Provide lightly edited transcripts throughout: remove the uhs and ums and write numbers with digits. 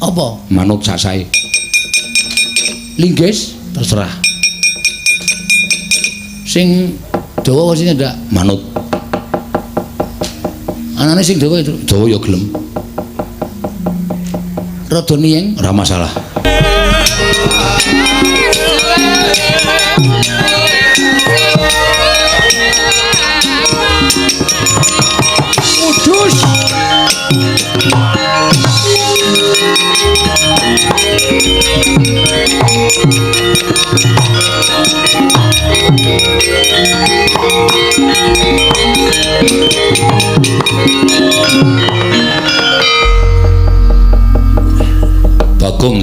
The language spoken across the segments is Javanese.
Apa? Manut sasae. Linggis Terserah. Sing dawa sing ndak? Manut. Anane sing dawa itu. Dawa ya gelem. Rada niyeng. Ora masalah. Kudus. Bagong.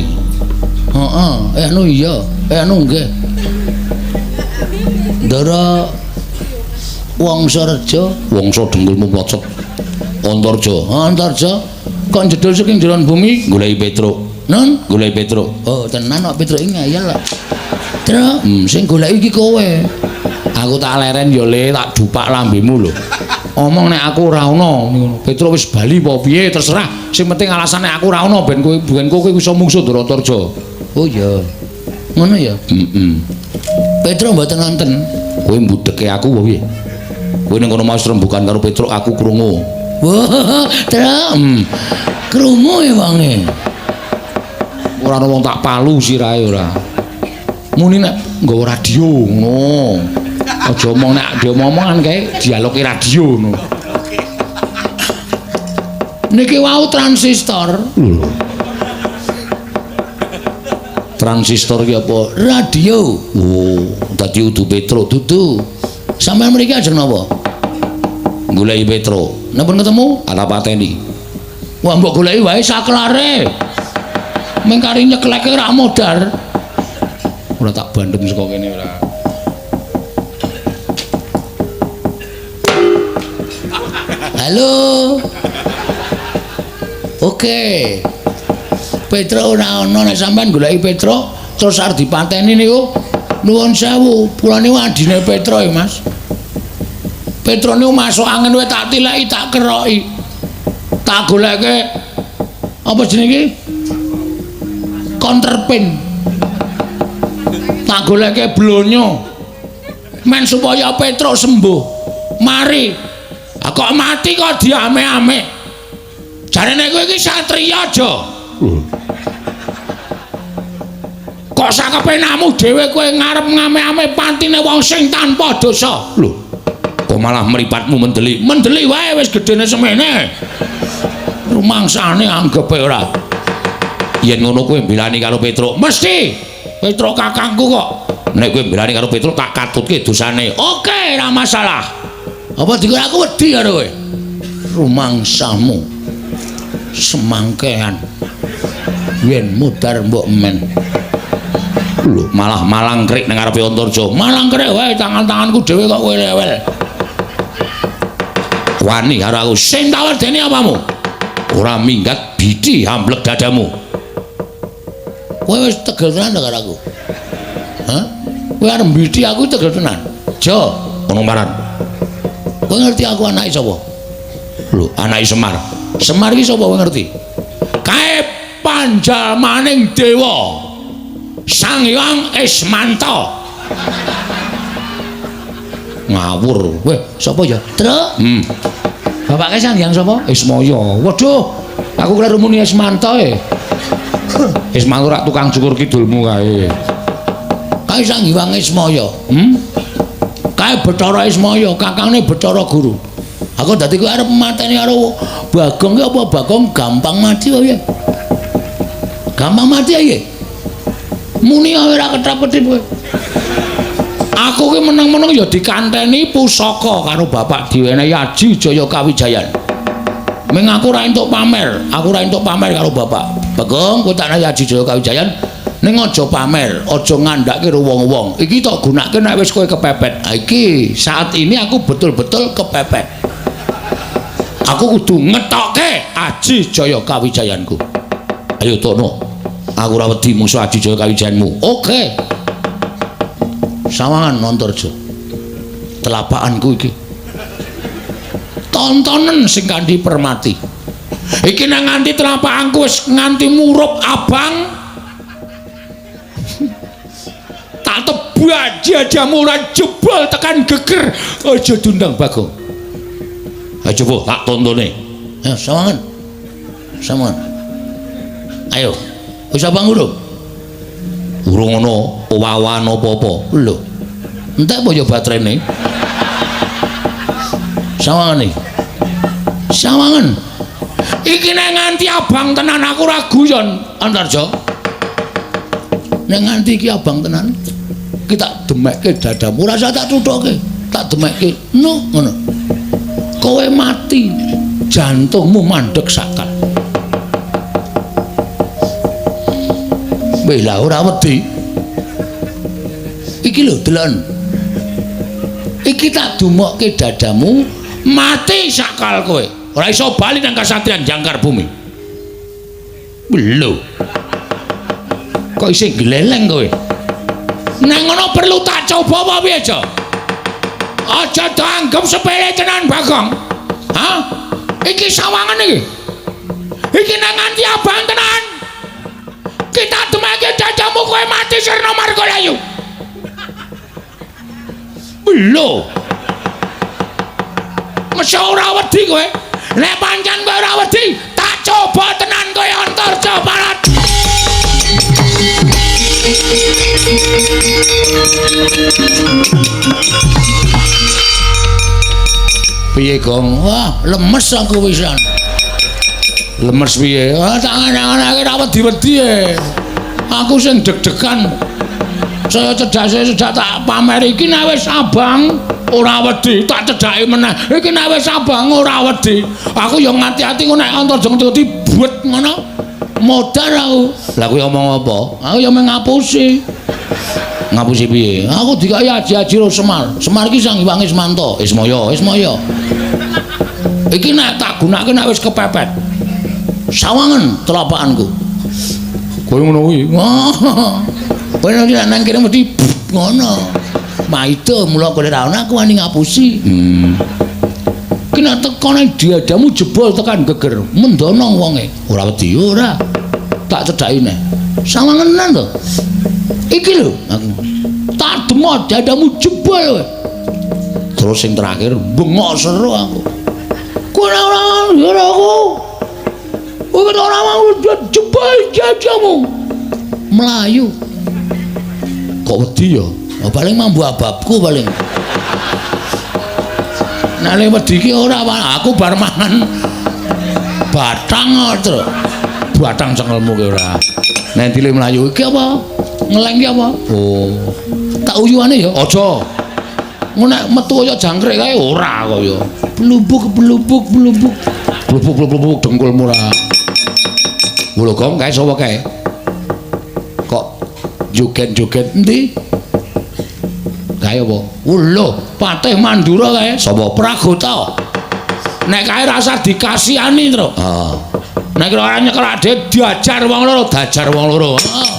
Heeh, anu iya, anu nggih. Ndara Wangsareja, Wangsa dengkulmu pocok. Antarja. Antarja kok jedul saking jeron bumi goleki Petruk. Nun, goleki Petruk. Oh, tenan kok Petruk iki ngeyel kok. Truk, sing goleki iki kowe. Aku tak leren ya le, tak dupak lambemu lho. Omong nek aku ora ana ngono. Petruk wis bali apa piye terserah. Sing penting alasane aku ora ana ben kowe iso mungsuh Ndara Antarja. Oh iya. Ngono ya? Heeh. Petruk mboten wonten. Kowe mbudeke aku apa piye? Kowe ning kono mau rembukan karo Petruk aku krungu. Wah, Truk. Krungu ya wonge. Ora ana wong tak palu sirahe ora. Muni nek nggawa radio ngono. Aja omong nek dia omongan kae dialoge radio ngono. Niki wau transistor. Lho. Transistor ki apa? Radio. Oh, dadi udu Petruk. Dudu. Sampeyan mriki ajeng napa? Goleki Petruk. Napa ketemu? Ala pateni. Wah, mbok goleki wae saklare. Ming kari nyekleke rak modar. Ora tak bandem saka kene ora. Halo. Oke. Petruk ora ana nek sampean goleki Petruk terus arep dipateni niku nuwun sewu, kula niku adine Petruk ya, Mas. Petruk niku masuk angin wae tak tileki, tak keroki. Tak goleke apa jenenge iki? Counterpain. Tak goleke blonyo. Men supaya Petruk sembuh. Mari. Ah, kok mati kok diame-ame. Jarene kowe iki satriya aja. Kok sakepenamu dhewe kowe ngarep ngame-ame pantine wong sing tanpa dosa. Lho. Kok malah mripatmu mendeli? Mendeli wae wis gedene semene. Rumangsane anggepe ora. Yen ngono kowe mbelani karo Petruk. Mesti. Petruk kakangku kok. Nek kowe mbelani karo Petruk tak katutke dosane. Oke, ora masalah. Apa dikira aku wedi karo kowe? Rumangsamu semangkean. Yen mudar mbok men. Lho, malah malangkrik nang ngarepe Antarja. Malangkrik wae tangan-tanganku dhewe kok kowe rewel. Wani karo aku. Sing tak wedeni apamu? Ora minggat bidi amblek dadamu. Kowe wis tegel tenan ta karo aku? Hah? Kowe arep mbidi aku tegel tenan. Jo, ono maran. Kowe ngerti aku anake sapa? Lho, anake Semar. Semar iki sapa kowe ngerti? Kae panjalmaning dewa. Sang Hyang Ismanta. Ngawur. Weh, sapa ya? Truk. Bapake Sang Hyang sapa? Ismaya. Waduh, aku kleru muni Ismanta e. Ismanta rak tukang cukur kidulmu kae. Kae Sang Hyang Ismaya. Kae Bathara Ismaya, kakangne Bathara Guru. Aku dadi kowe arep mateni karo Bagong ki apa Bagong gampang mati apa piye? Gampang mati ya piye? Muni ora ketap-ketip kowe. Aku ki meneng-meneng ya dikanteni pusaka karo bapak diwenehi Aji Jaya Kawijayan. Ming aku ora entuk pamer, aku ora entuk pamer karo bapak. Bagong, kowe tak nehi Aji Jaya Kawijayan ning aja pamer, aja ngandhake karo wong-wong. Iki tok gunake nek wis kowe kepepet. Ha iki saat ini aku betul-betul kepepet. Aku kudu ngetokke Aji Jaya Kawijayanku. Ayo tono. Aku ora wedi musuh Aji Jaya Kawijayanmu. Oke. Sawangan Antarja. Telapakanku iki. Tontonen sing kanthi permati. Iki nek nganti telapakanku wis nganti murup abang. Tak tebak jajamu ora jebol tekan geger. Aja diundang Bagong. Ayo coba tak tontone. Ayo sawangan. Sawangan. Ayo. Wis abang urung? Urung ana wawan apa-apa. Lho. Entek apa ya baterene? Sawangan iki. Sawangan. Iki nek nganti abang tenan aku ora guyon, Antarja. Nek nganti iki abang tenan, iki tak demekke dadamu, ora usah tak thuthuke, tak demekke. No, ngono. Kowe mati, jantungmu mandeg sakal. Weh lah ora wedi. Iki lho delon. Iki tak dumokke dadamu, mati sakal kowe. Ora iso bali nang kasatriyan Jangkar Bumi. Lho. Kok isih gleleng kowe? Nang ngono perlu tak coba apa piye, Jo? Aja dianggep sepele tenan, Bagong. Hah? Iki sawangan iki. Iki nang nganti abang tenan. Kita demake dadamu kowe mati sirna margalayu. Lho. Mesti ora wedi kowe. Nek pancen kowe ora wedi, tak coba tenan kowe Antarja Barat. Piye, Gong? Wah, lemes aku pisan. Lemes piye? Ah, tak ngene-ngene ora wedi-wedi e. Aku sing deg-degan. Saya cedak tak pamer iki nek wis abang ora wedi, tak cedhaki meneh. Iki nek wis abang ora wedi. Aku ya ngati-ati kok nek Antarja ngerti buet ngono. Modar aku. Lah kuwi omong apa? Aku ya mung ngapusi. Ngapusi piye? Aku dikai aji-aji karo Semar. Semar iki Sang Hyang Ismanto. Ismaya, Ismaya. Iki nek tak gunake nek wis kepepet. Sawangen telapakanku. Kowe ngono kuwi. Kowe nek nang kene mesti ngono. Maido mula kowe ora ana aku wani ngapusi. Ki nek teko nang dadamu jebol tekan geger, mendono wonge. Ora wedi ora. Tak cedhaki neh. Sawangenan to. Iki lho aku. Tak demot dadamu jebol kowe. Terus sing terakhir bengok seru aku. Kowe ora ora aku. Kowe ora mau jebol dadamu. Melayu. Kok wedi ya? Oh, paling mambu ababku paling. Nek le wedi ki ora, aku bar mangan batang kok, Batang cengelmu ki ora. Nek dile mlayu iki apa? Ngeleng ki apa? Oh. Tak uyuane ya aja. Ngono nek metu kaya jangkrik kae ora kaya. Blubuk blubuk blubuk. Blubuk blubuk dengkulmu ora. Lho Gong, kae sapa kae? Kok joget-joget endi? Kae apa? Lho, Patih Mandura kae. Sapa? Pragota. Nek kae rasa dikasihani, Tru. Heeh. Nek ora nyekel adhe diajar wong loro, diajar wong loro. Heeh.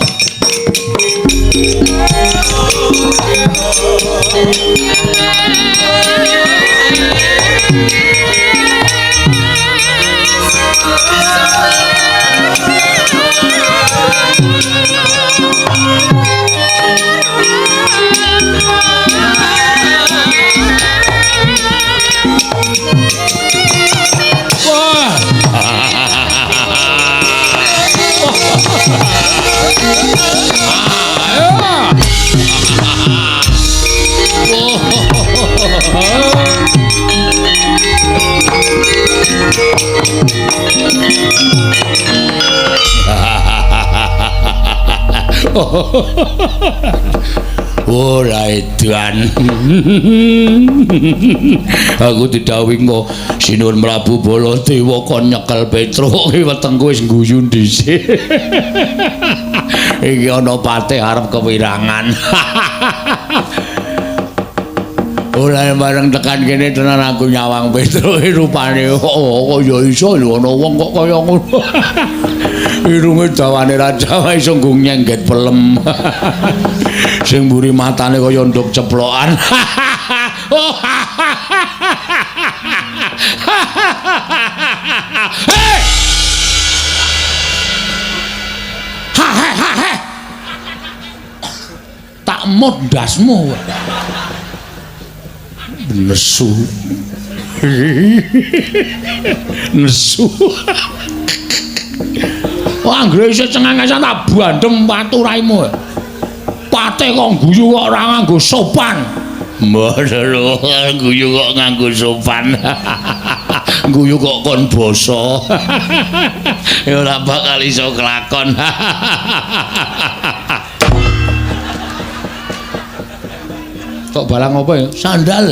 Wah. Ora edan. Aku didhawuhi kok Sinuwun Prabu Baladewa kon nyekel Petruk wetengku wis guyu dhisik. Iki ana patih arep kewirangan. Ora bareng tekan kene tenan aku nyawang Petruk rupane oh kaya iso lho ana wong kok kaya ngono. Irunge dawane raja iso nggo nyengget pelem. Sing mburi matane kaya nduk ceplokan. Hei! tak mut ndasmu. Nesu. Nesu. Wah, anggere isih cengengesan tak bandem watu raimu. Pate kok guyu kok ora nganggo sopan. Mboten lho, guyu kok nganggo sopan. Guyu kok kon basa. Ya ora bakal iso kelakon. Kok balang apa ya? Sandal.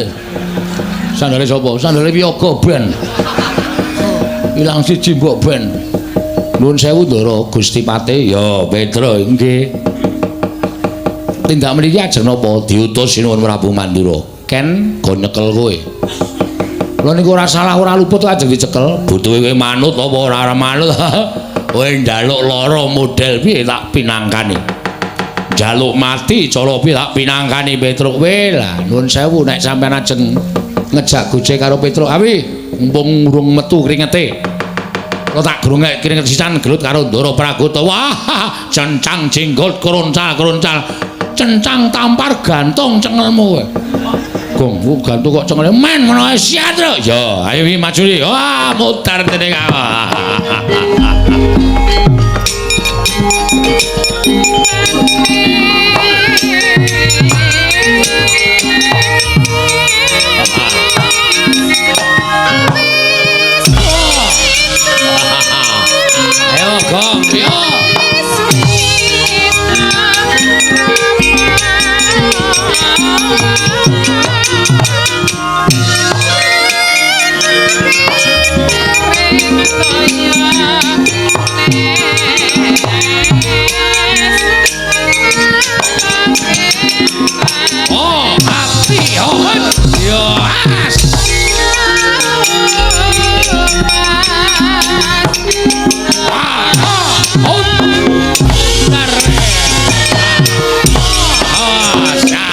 Sandale sapa? Sandale Wiyaga ben. Ilang siji mbok ben. Nuwun sewu Ndara Gusti Pate. Ya, Petra nggih. Tindak mriki ajeng napa? Diutus Sinuwun Prabu Mandura. Ken go nyekel kowe. Lha niku ora salah ora luput ajeng dicekel. Butuhe kowe manut apa ora manut? Kowe njaluk lara model piye tak pinangkani. Njaluk mati cara piye tak pinangkani Petruk kowe. Lah nuwun sewu nek sampean ajeng ngejak gojek karo Petruk awi mumpung urung metu kringete. Kok tak grungek kringet sisan gelut karo Ndara Pragota. Wah, cencang jenggot kroncal-kroncal. Cencang tampar gantung cengelmu kowe. Gong, gantung kok cengele men ngono ae siat lho. Ya, ayo wi maju wi. Wah, mutar dene kae. Ayo, Gong, yo. Oh, mati, oh, yo, as. Ah, oh, tar. Ah, sa.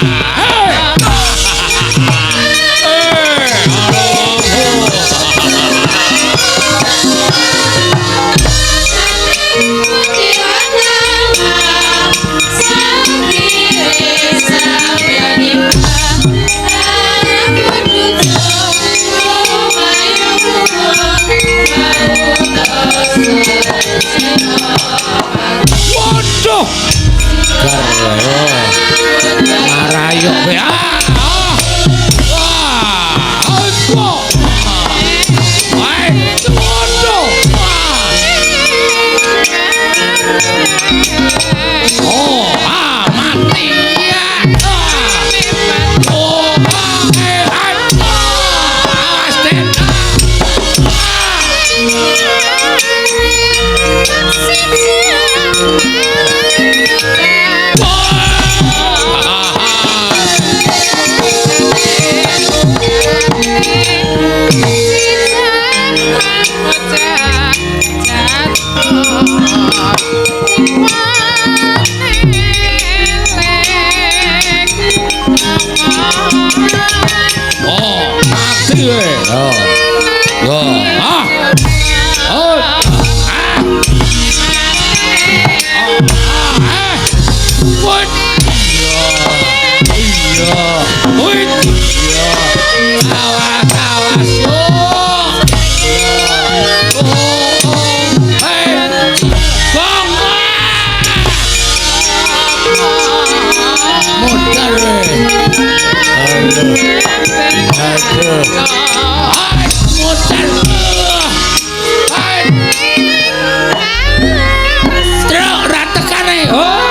Waduh. Marayo kowe. Ah. Wah. Aduh. Waduh. Oh, ah, mati ya. Oh, awas Den. Oh, mati kowe. Oh. Yo, ah. Oh. Ah. Ah. What? Iya. Wih. Iya. Awas, awas. Oh. Oh. Hei. Bang. Modar kowe. Aduh. Aduh. Hai, modar. Hai. Truk ra tekane. Oh.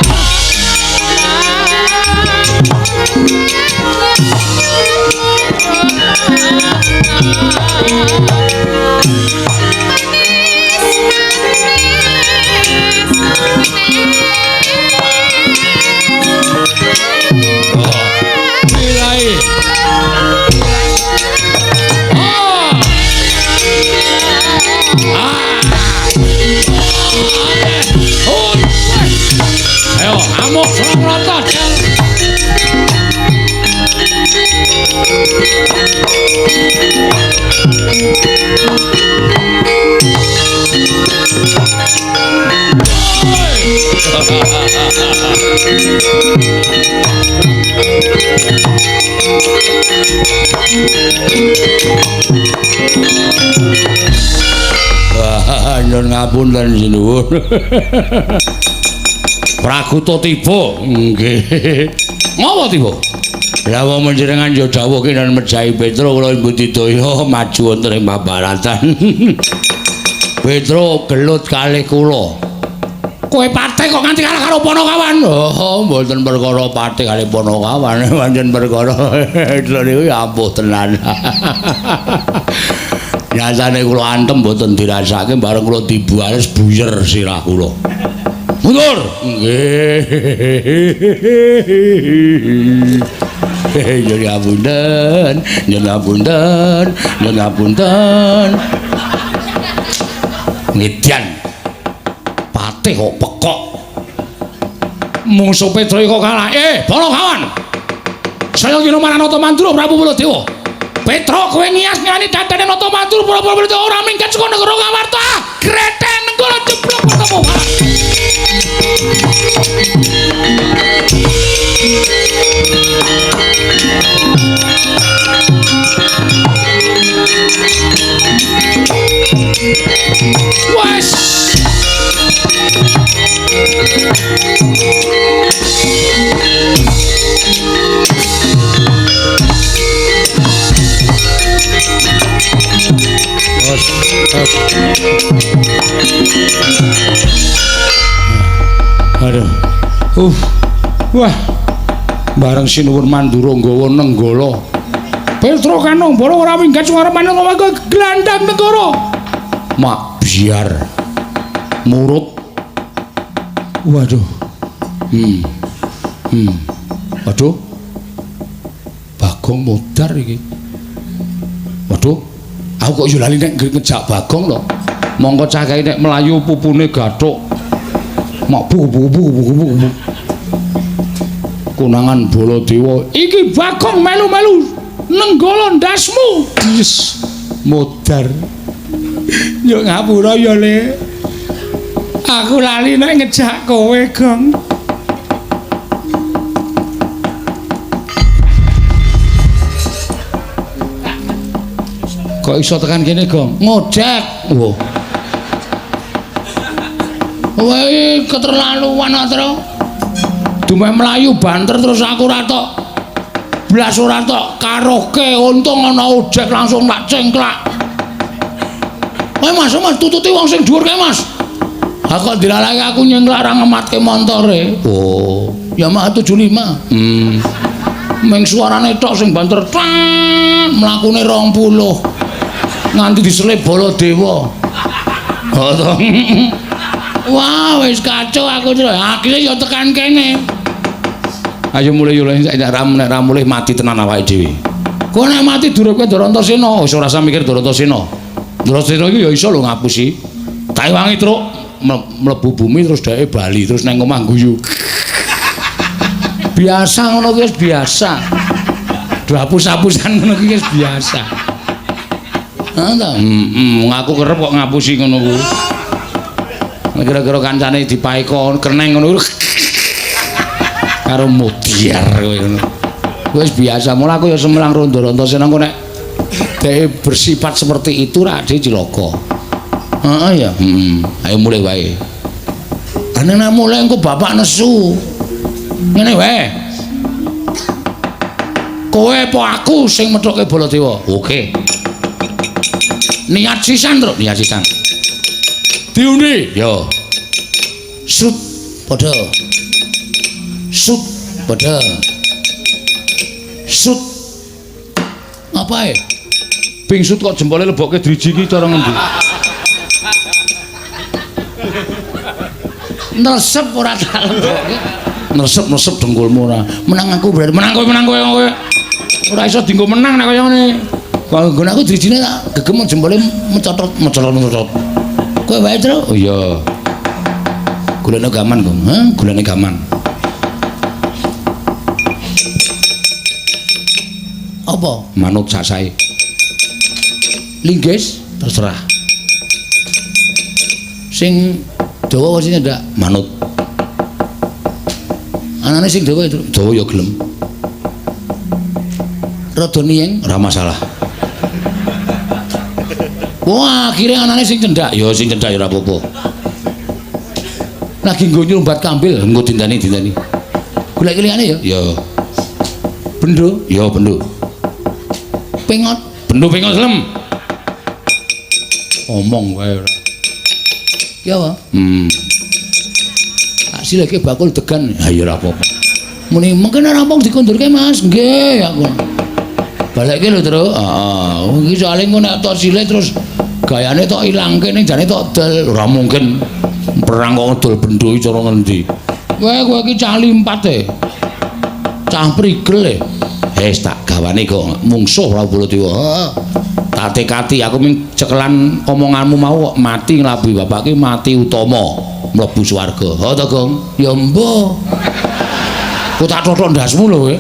Ayo, amuk serang rata. Nyuwun ngapunten sinuwun. Praguta tiba. Nggih. Ngopo tiba? Lah wong panjenengan ya dawuh kinan mejahi Petro kula budidaya maju wonten ing pabaratan. Petro gelut kalih kula. Kowe patih kok nganti kalah karo Panakawan? Oh, mboten perkara patih kalih Panakawan, pancen perkara Petro niku ya ampuh tenan. Nyatane kula antem mboten dirasake bareng kula dibales buyer sirah kula. Mundur. Nggih. Nyuwun ngapunten, nyuwun ngapunten, nyuwun ngapunten. Ngedian. Patih kok pekok. Mungsuh Petro kok kalah. Panakawan. Saya kira marang Nata Mandura Prabu Baladewa. Petro kowe ngias ngani dadane Nata Mandura Prabu Baladewa ora minggat saka negara Ngamarta. Greten nenggala jeblok ketemu. Wes. Aduh. Wah. Bareng sinuwun Mandura nggawa nenggala. Petro Kanong bara ora minggat suara manung glandang negara. Mak biar murut. Waduh. Waduh. Bagong modar iki. Waduh. Aku kok yo lali nek ngejak Bagong lho. Mongko cah kae nek mlayu pupune gathuk. Mak bu bu bu bu bu. Konangan Baladewa, iki Bagong melu-melu nenggala ndasmu. Yes, modar. Yo ngapura ya, Le. Aku lali nek ngejak kowe, Gong. Kok iso tekan kene, Gong? Ngojek. Wah. Kowe keterlaluan, Tro. Dumeh mlayu banter terus aku ora tok. Blas ora tok karoke, untung ana ojek langsung tak cengklak. Kowe Mas, Mas tututi wong sing dhuwur kae, Mas. Ha kok dilalake aku nyengklak ora ngematke montore. Oh, Yamaha 75. Ming suarane tok sing banter tat mlakune 20. Nganti diselip Baladewa. Oh, wah, wis kacau aku terus. Akhire ya tekan kene. Ayo mulih yo nek ra mulih mati tenan awake dhewe. Kowe nek mati duripke Darantasena, wis ora usah mikir Darantasena. Darantasena iki ya iso lho ngapusi. Tak wangi truk mlebu bumi terus dheke bali terus nang omah guyu. Biasa ngono kuwi wis biasa. Do hapus-hapusan ngono kuwi wis biasa. Heeh ta? Heeh, aku kerep kok ngapusi ngono kuwi. Kira-kira kancane dipaeka keneng ngono karo mudyar kowe ngono. Wis biasa, mula aku ya semelang rondo Antasena engko nek dheke bersifat seperti itu ra dhewe cilaka. Heeh ya. Heeh. Ayo mulih wae. Ane nek mulih engko bapak nesu. Ngene wae. Kowe apa aku sing methuke Baladewa? Oke. Niat sisan, Truk, niat sisan. Diundi. Yo. Sut padha. Sut padha. Sut. Apae? Pingsut kok jempole lebokke driji iki cara ngendi? Nersep ora tak lebokke. Nersep-nersep dengkulmu ora. Menang aku berarti menang kowe, menang kowe kowe. Ora iso dienggo menang nek kaya ngene. Kok aku drijine tak gegem jempole mecotot mecotot mecotot. Kowe wae, Tru. Oh iya. Gulane gaman, Gong. Hah, gulane gaman. Apa? Manut sasae. Linggis terserah. Sing dawa sing ndak manut. Anane sing dawa, Tru. Dawa ya gelem. Rada niyeng ora masalah. Wah, akhire anane sing cendhak. Ya sing cendhak ya ora apa-apa. Lagi nggo nyumbat kambil, engko dintani-dintani. Golek liyane ya? Ya. Bendo? Ya bendo. Pengot, bendo pengot slem. Omong wae ora. Ki apa? Tak sileke bakul degan. Ha ya ora apa-apa. Muni mungkin ora rampung dikondurke Mas. Nggih aku. Balekke lho, Truk. Heeh. Iki soalé engko nek tok silih terus gayane tok ilangke ning jane tok dol. Ora mungkin perang kok ngedol bendo iki cara ngendi. Kowe kowe iki cah limpat e. Cah prigel e. Wis tak gawane kok mungsuh Prabu Baladewa. Heeh. Tak tekati aku ming cekelan omonganmu mau kok mati nglabuhi bapak ki mati utama mlebu swarga. Ha to, Gong? Ya mbuh. Ku tak thothok ndasmu lho kowe.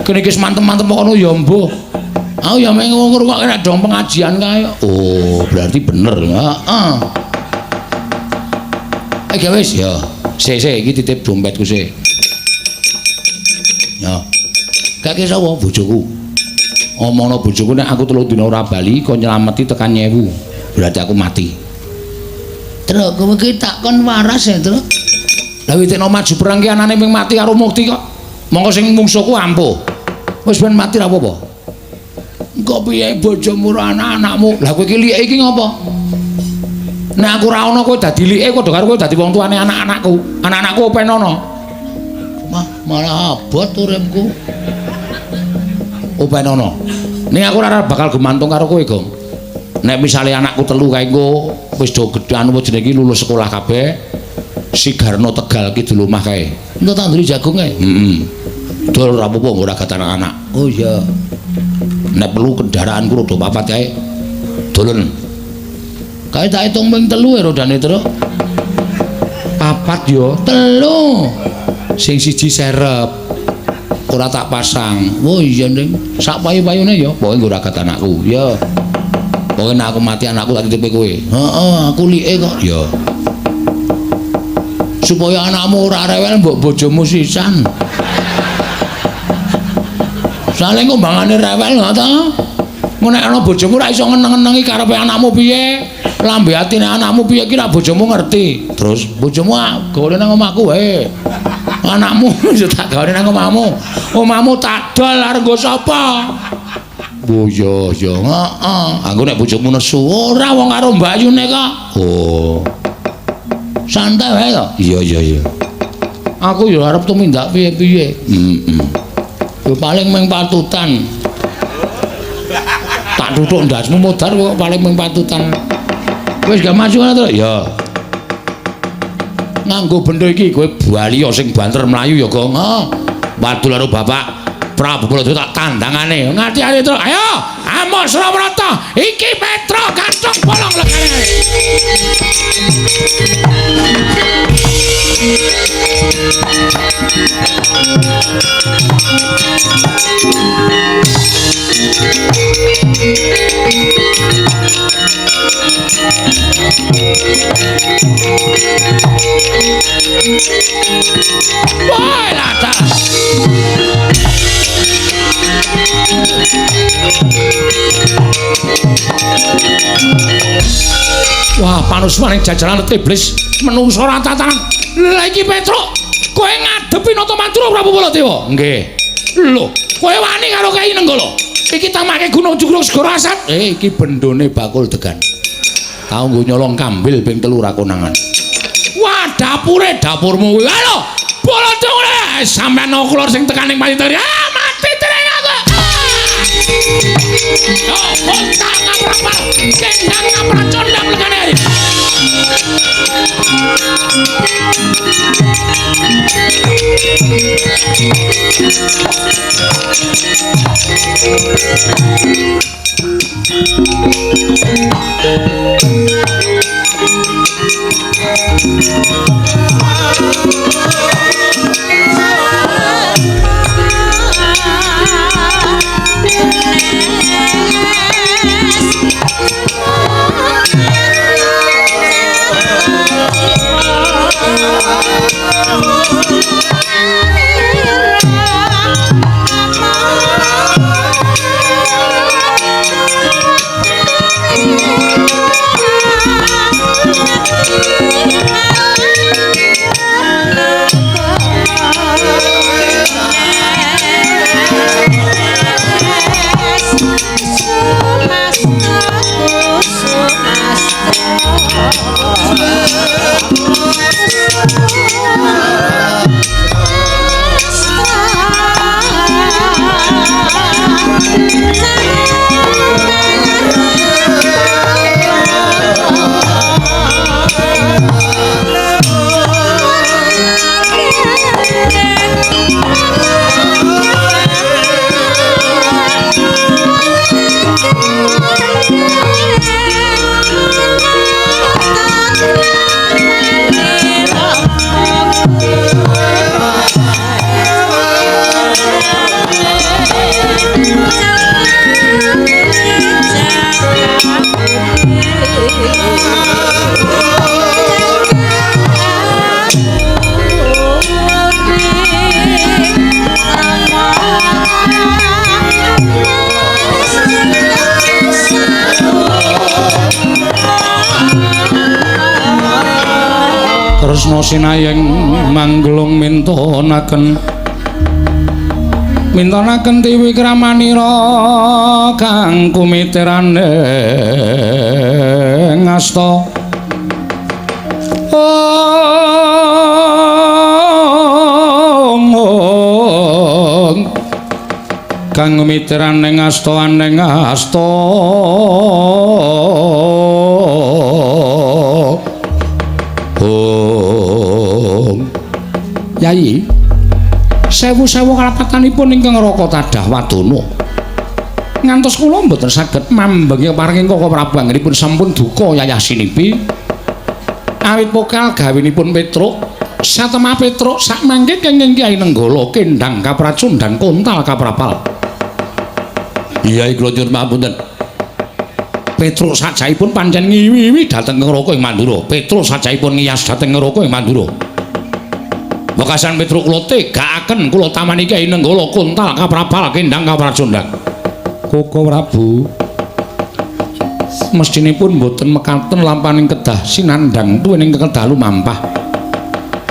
Kene iki wis mantem-mantem kono ya mbuh. Aku ya meng ngrungokke nek dong pengajian kae. Oh, berarti bener. Heeh. Eh ya wis ya. Sik sik iki titip dompetku sik. Ya. Kake sapa bojoku? Omongno bojoku nek aku 3 dina ora bali kon nylameti tekan 1000. Berarti aku mati. Truk kowe iki tak kon waras ya, Truk. Lah witekno maju perang ki anane ping mati karo mukti kok. Mongko sing mungsuhku ampuh. Wis ben mati ra apa-apa. Engko piye bojomu ora anak-anakmu? Lah kowe iki like iki ngopo? Nek aku ora ana kowe dadi like padha karo kowe dadi wong tuane anak-anakku. Anak-anakku open ana. Mah malah abot uripku. Open ana. Ning aku ora bakal gemantung karo kowe, Gong. Nek misale anakku 3 kae engko wis do gedhe anu jenenge iki lulus sekolah kabeh. Sigarno Tegal kidul omah kae. Entuk tanduri jagung kae. Heeh. Dol ora apa-apa ora gak anak-anak. Oh iya. Nek perlu kendaraanku roda 4 kae. Dolen. Kae tak hitung ping 3 ya rodane, Truk. 4 ya, 3. Sing siji serep. Ora tak pasang. Oh iya, Ning. Sak payu-payune ya, pokoke nggo ragat anakku. Ya. Pokoke nek aku mati anakku tak titipe kowe. Heeh, aku like kok. Ya. Supaya anakmu ora rewel mbok bojomu sisan. Soale engko mbangane rewel ngono ta. Engko nek ana bojomu ora iso ngeneng-ngenengi karepe anakmu piye, lambe atine anakmu piye iki ra bojomu ngerti. Terus bojomu gawe nang omahku wae. Anakmu yo tak gawe nang omahmu. Omahmu tak dol arep nggo sapa? Oh iya iya, heeh. Aku nek bojomu nesu ora wong karo mbakyune kok. Oh. Santai wae to. Iya iya iya. Aku ya arep tumindak piye-piye. Heeh. Ya paling mung patutan. Tak tutuk ndasmu modar kok paling mung patutan. Wis gak maju ngono to? Ya. Nganggo bendo iki kowe bali ya sing banter mlayu ya, Gong. Heeh. Wadul karo Bapak Prabu Baladewa tak tandangane. Ngati-ati to. Ayo, amok Surabrata. Iki Petro kathok bolong legane. Wah, latas. Wah, panusmaning jajaran iblis menungso ora tatanan. Lha iki Petruk, kowe ngadepi Nata Madura Prabu Baladewa? Nggih. Lho, kowe wani karo Kyai Nenggala? Iki tamake Gunung Jugruk Segara Asat. Iki bendone bakul degan. Tau nggo nyolong kambil ping 3 ra konangan. Wah, dapure dapurmu kuwi. Halo, Baladewa sampean klor sing tekan ning Pati. Ah, mati dereng aku. Oh, kontak ngaprapal, kendang ngapracondang legane hari. Kresna sinayeng manggelung mintonaken mintonaken tiwi kramanira kang kumitirane ngasta. Ong kang kumitirane ngasta aneng asta. Ong Yai, sewu-sewu kalapatanipun ingkang Raka tadah wadana. Ngantos kula mboten saged mambengi paring Kaka Prabu anggenipun sampun duka yayah sinipi. Awit pokal gawinipun Petruk, satemah Petruk sakmangke kenging Kyai Nenggala kendhang kapracundhan kontal kaprapal. Iya kula nyuwun pangapunten. Petruk sajaipun pancen ngiwi-iwi dhateng Raka ing Mandura. Petruk sajaipun ngiyas dhateng Raka ing Mandura. Wekasan Petruk kula tegakaken kula tamani Kyai Nenggala kontal kaprapal kendhang kapracundhan. Kaka Prabu, mestinipun mboten mekaten lampaning kedah sinandhang tuwin ingkang kedah lumampah.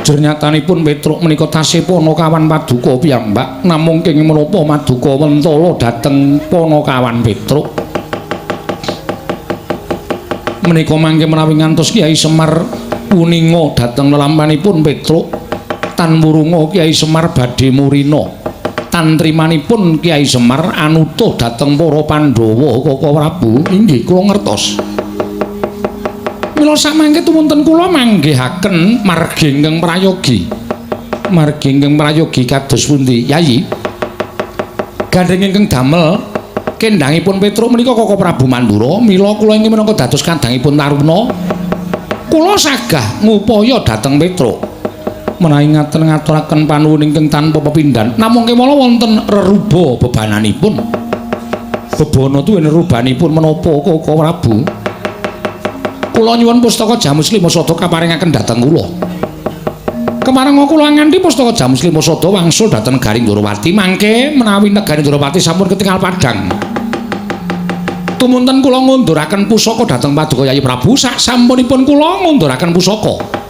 Jernyatanipun Petruk menika tasih panakawan paduka piyambak, namung kenging menapa maduka mentala dhateng panakawan Petruk. Menika mangke menawi ngantos Kyai Semar puninga dhateng lelampanipun Petruk, tan wurunga Kyai Semar badhe murina. Tantrimanipun Kyai Semar anutuh dhateng para Pandhawa. Kaka Prabu, inggih kula ngertos. Mila samangke tumunten kula manggihaken margi ingkang prayogi. Margi ingkang prayogi kados pundi, Yayi? Gandheng ingkang damel kendhangipun Petruk menika Kaka Prabu Mandura, mila kula ingkang minangka dados kandhangipun taruna, kula sagah ngupaya dhateng Petruk. Menawi ngaten ngaturaken panuwun ingkang tanpa pepindhan, namung kemala wonten reruba bebananipun. Bebana tuwin rerubanipun menapa Kaka Prabu? Kula nyuwun pustaka Jamus Lima Sada kaparingaken dhateng kula. Kemareng kula nganti pustaka Jamus Lima Sada wangsul dhateng negari Ndorowati, mangke menawi negari Ndorowati sampun ketingal padhang. Tumunten kula ngunduraken pusaka dhateng Paduka Yayi Prabu, sak sampunipun kula ngunduraken pusaka.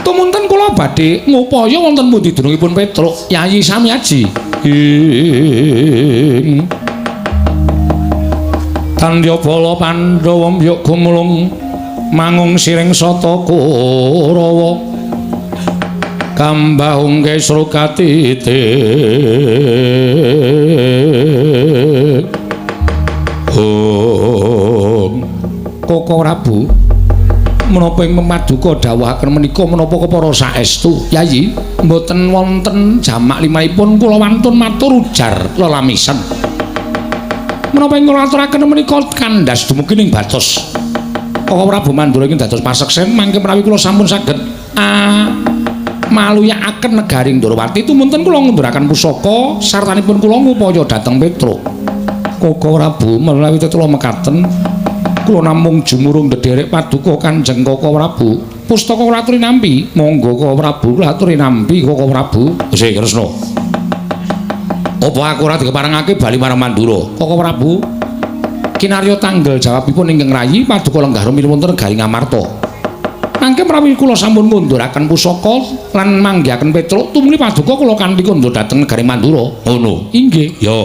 Tumunten kula badhe ngupaya wonten pundi dunungipun Petruk Yayi Samiaji. Ing Tandya bala Pandhawa mbyuk gumulung mangung siring sata Kurawa kambahung kesru katite. Om Kaka Prabu, menapa ing pemaduka dawuhaken menika menapa kepara saestu? Yayi, mboten wonten jamak limahipun kula wantun matur ujar lelamisan. Menapa ing kula aturaken menika kandhas dumugi ning batos. Kaka Prabu Mandura ingkang dados paseksen mangke menawi kula sampun saged maluyakaken negari Ndorowati, tumunten kula ngunduraken pusaka sartanipun kula ngupaya dhateng Petruk. Kaka Prabu, menawi tetula mekaten kula namung jumurung ndederek paduka Kanjeng Kaka Prabu. Pustaka kula aturi nampi, monggo Kaka Prabu kula aturi nampi Kaka Prabu. Sih Kresna. Apa aku ora dikeparengake bali marang Mandura? Kaka Prabu, kinarya tanggel jawabipun ingkang rayi paduka lenggah rumiyin wonten negari Ngamarta. Mangke menawi kula sampun ngunduraken pusaka lan manggihaken Petruk, tumuli paduka kula kanthi kondur dhateng negari Mandura. Ngono. Inggih. Ya.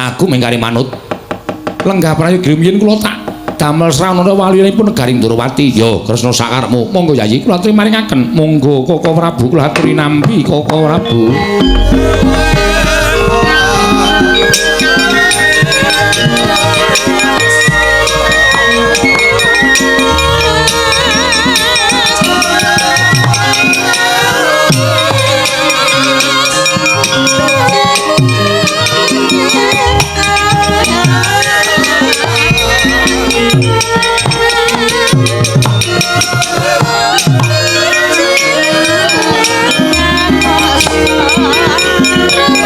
Aku mengkari manut. Lenggah prayogi rumiyin kula tak damel sranana walinipun negari Ndorowati. Ya, Kresna sakarepmu. Monggo Yayi kula aturi maringaken. Monggo Kaka Prabu kula aturi nampi Kaka Prabu. Thank you.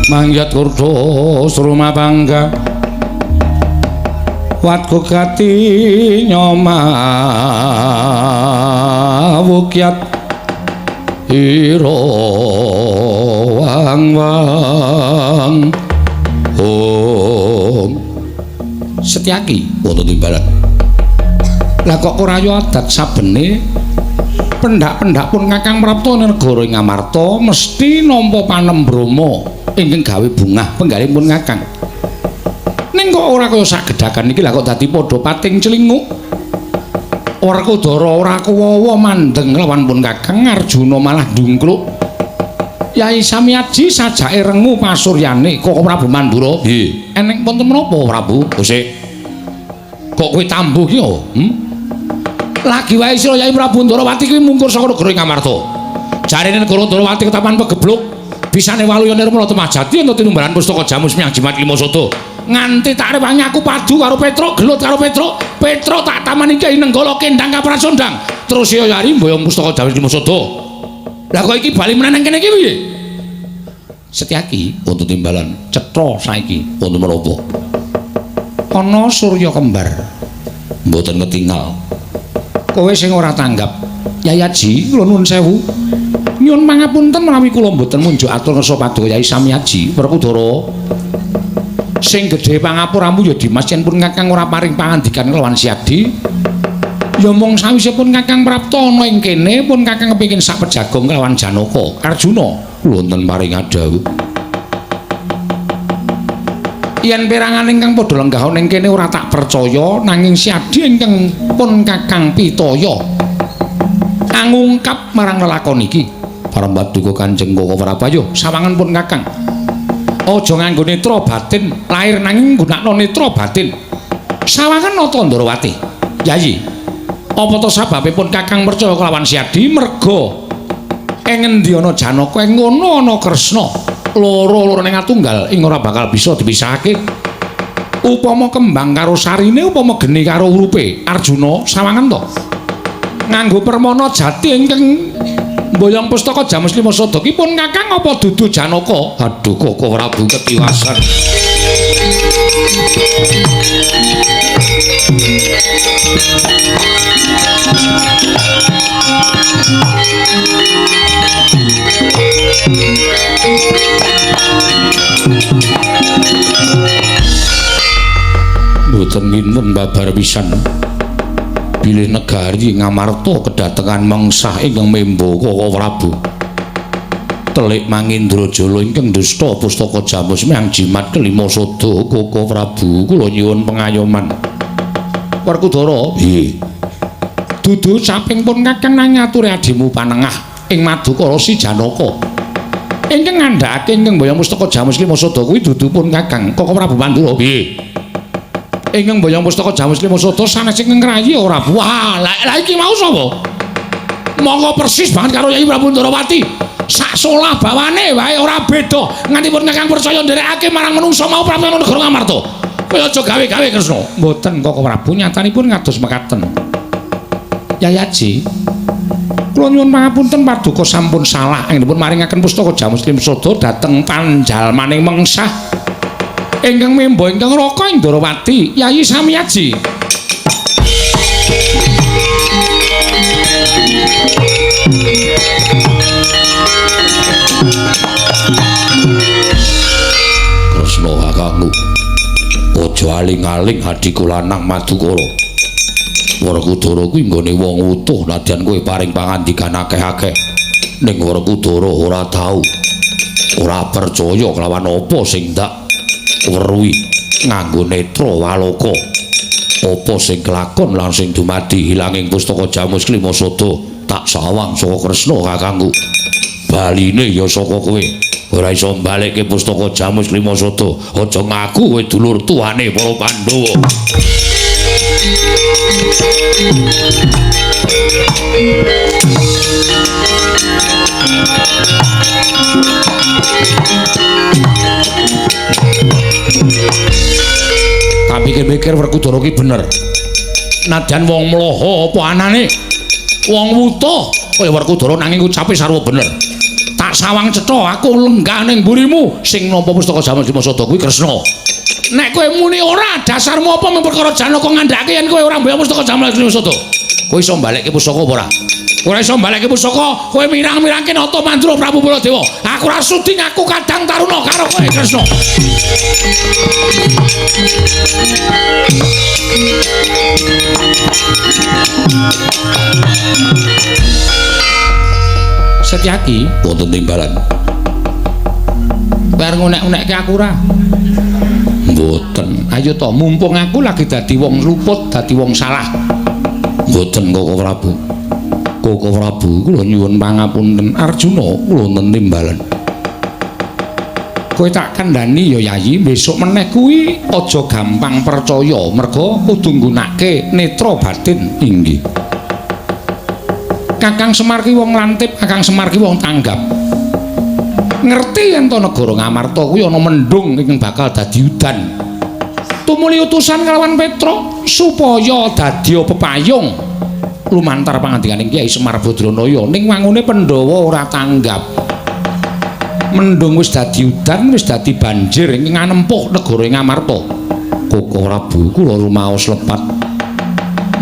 Mangyat kurdo sruma bangga watku gati nyoma wukyat ira wang wang om. Setyaki wonten timbalan. Lah kok ora yo adat sabene pendak-pendak pun Kakang Prapta negara ing Ngamarta mesti nampa panembrama ingkang gawe bungah penggalipun Kakang. Ning kok ora kaya sagedhagan iki lah kok dadi padha pating celinguk. Werkudara ora kuwawa mandeng lawan pun Kakang, Arjuna malah ndungkluk. Yai Samyaji sajake rengu pasuryane Koko Prabu Mandura. Nggih. Eneng wonten menapa Prabu? Sik. Kok kowe tambuh ki yo? Lagi wae sira Yai Prabu Ndarawati kuwi mungkur saka negara Ngamarta. Jarene negara Ndarawati ketapan pegebluk bisane waluya nirmala temajati ento tinumbalan pustaka Jamus Miang Jimat Lima Sada. Nganti tak rewangi aku padu karo Petruk, gelut karo Petruk, Petruk tak tamani Kyai Nenggala kendang kaprasondang. Terus ya yari mboyong pustaka Jamus Lima Sada. Lah kok iki bali meneh nang kene iki piye? Setyaki wonten timbalan cetha saiki wonten menapa? Ana surya kembar mboten ketingal. Kowe sing ora tanggap. Yai Aji, kula nuwun sewu. Nyuwun pangapunten menawi kula mboten munjuk atur ngersa paduka Yai Samyaji. Werkudara sing gedhe pangapuramu ya Dimas yen pun Kakang ora paring pangandikan kelawan Siadi. Ya mung sawisipun Kakang Prapta ana ing kene pun Kakang kepengin sak pejagong kelawan Janaka Arjuna. Wonten paring adhawuh. Yen perangan ingkang padha lenggah ana ing kene ora tak percaya, nanging Siadi ingkang pun Kakang pitaya angungkap marang lelakon iki. Para paduka Kanjeng Koko Prabu, sawangan pun Kakang. Aja nganggo netra batin lahir nanging nggunakno netra batin. Sawangan nata Ndarawati. Yayi, apa to sababe pun Kakang percaya kelawan Siadi? Merga ing ngendi ana Janaka ing ngono ana Kresna. Loro-lorone ngatunggal ing ora bakal bisa dipisahake. Upama kembang karo sarine, upama geni karo urupe. Arjuna sawangan to nganggo permana jati ingkang mboyong pustaka Jamus Lima Sada ki pun Kakang apa dudu Janaka? Aduh Koko Prabu ketiwasan. Mboten kinten babar pisan. Bilih negari Ngamarta kedatengan mengsah ingkang membo Koko Prabu. Telik Mangindrajala ingkang dusta pustaka Jamus Miang Jimat kelima sada Koko Prabu kula nyuwun pengayoman. Werkudara, nggih. Dudu caping pun Kakang nang ngaturi adimu panengah ing Madukara si Janaka. Ingkang ngandhakake ingkang mboyong pustaka Jamus Lima Sada kuwi dudu pun Kakang Koko Prabu Mandura. Nggih. Ingkang mboyong pustaka Jamus Lima Sada sanes ingkang ngrayi ora. Wah, lha iki mau sapa? Monggo persis banget karo Yai Prabu Ndarawati. Sak solah bawane wae ora beda. Nganti pun Kakang percaya nderekake marang menungsa mau prapta negara Ngamarta. Kowe aja gawe-gawe Kresna. Mboten Koko Prabu, nyatanipun ngados mekaten. Yai Aji, kula nyuwun pangapunten paduka sampun salah anggenipun maringaken pustaka Jamus Lima Sada dhateng panjalmaning mengsah ingkang membo ingkang raka ing Ndarawati, Yai Samyaji. Kresna kakangku, aja aling-aling adhiku lanang Madukara. Werkudara kuwi nggone wong utuh nadyan kowe paring pangandikan akeh-akeh. Ning Werkudara ora tau ora percaya kelawan apa sing tak weruhi nganggo netra waloka. Apa sing kelakon lan sing dumadi hilanging pustaka Jamus Lima Sada tak sawang saka Kresna kakangku. Baline ya saka kowe. Ora iso mbalekke pustaka Jamus Lima Sada. Aja ngaku kowe dulur tuane para Pandhawa. Tak pikir-pikir Werkudara ki bener. Nadyan wong mloho apa anane? Wong wutuh kaya Werkudara nanging ucape sarwa bener. Tak Tak sawang cetha aku lenggah ning mburimu sing nampa pustaka Jamus Lima Sada kuwi Kresna. Nek kowe muni ora, dasarmu apa mung perkara Janaka ngandhake yen kowe ora mbayar pustaka Jamus Lima Sada? Kowe iso mbalekke pusaka apa ora? Ora iso mbalekke pusaka, kowe mirang-mirangke nata mandra Prabu Baladewa. Aku ora sudi ngaku kadang taruna karo kowe Kresna. Setyaki wonten timbalan. Kowe arep ngunek-unekke aku ora? Mboten. Ayo to, mumpung aku lagi dadi wong luput, dadi wong salah. Mboten Koko Prabu. Koko Prabu kula nyuwun pangapunten. Arjuna kula wonten timbalan. Kowe tak kandhani ya Yayi, besok meneh kuwi aja gampang percaya, merga kudu nggunakake netra batin. Inggih. Kakang Semar ki wong lantip, Kakang Semar ki wong tanggap. Ngerti yen to negara Ngamarta kuwi ana mendung ingkang bakal dadi udan. Tumuli utusan kalawan Petruk supaya dadi pepayung lumantar pangandikaning Kyai Semar Badranaya ning wangune Pandhawa ora tanggap. Mendung wis dadi udan, wis dadi banjir ing nganempuh negara Ngamarta. Koko Prabu kula rumaos lepat.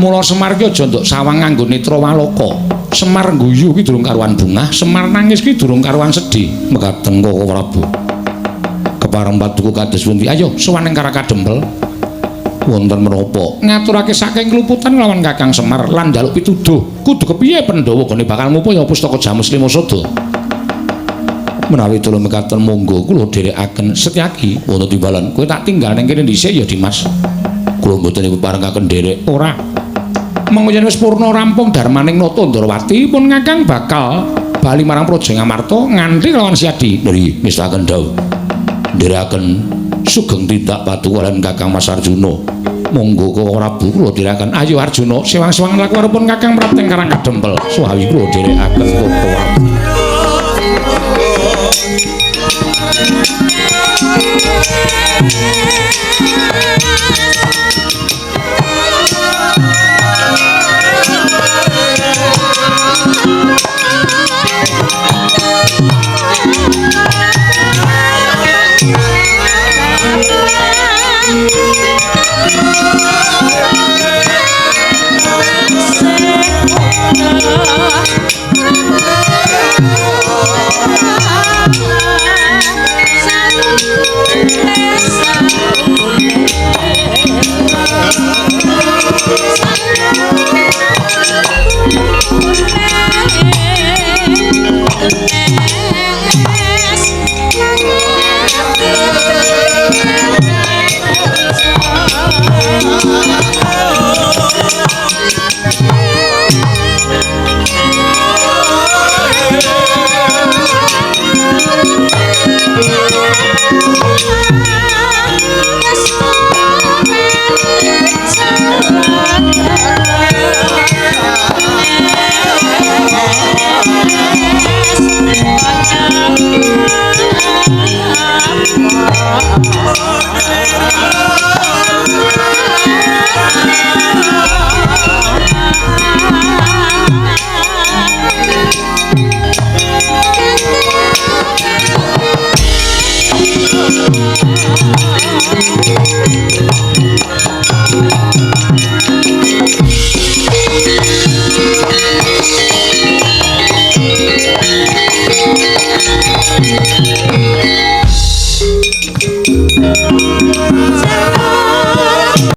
Mula Semar ki aja nduk sawang nganggo netra waloka. Semar guyu ki durung karuan bungah, Semar nangis ki durung karuan sedih. Mekaten Koko Prabu. Kepareng paduka kados pundi? Ayo sowan ing Karakadempel. Wonten menapa? Ngaturake saking kluputan lawan Kakang Semar lan njaluk pituduh. Kudu kepiye Pandhawa gone bakal ngupaya pustaka Jamus Lima Sada. Menawi tulung mekaten monggo kula dherekaken. Setyaki wonten timbalan. Kowe tak tinggal ning kene dhisik ya Dimas. Kula mboten parengaken dherek. Ora. Mengko yen wis purna rampung darmaning Nata Ndrawati pun Kakang bakal bali marang Praja Ngamarta nganti lawan Siadi. Nggih, ngestaken dawuh. Ndherekaken sugeng tindak paduka lan Kakang Mas Arjuna. Monggo Koko Prabu kula dherekaken. Ayo Arjuna, sewang-sewang laku arepun Kakang mrapteng Karang Kadempel. Suwawi kula dherekaken Koko Prabu.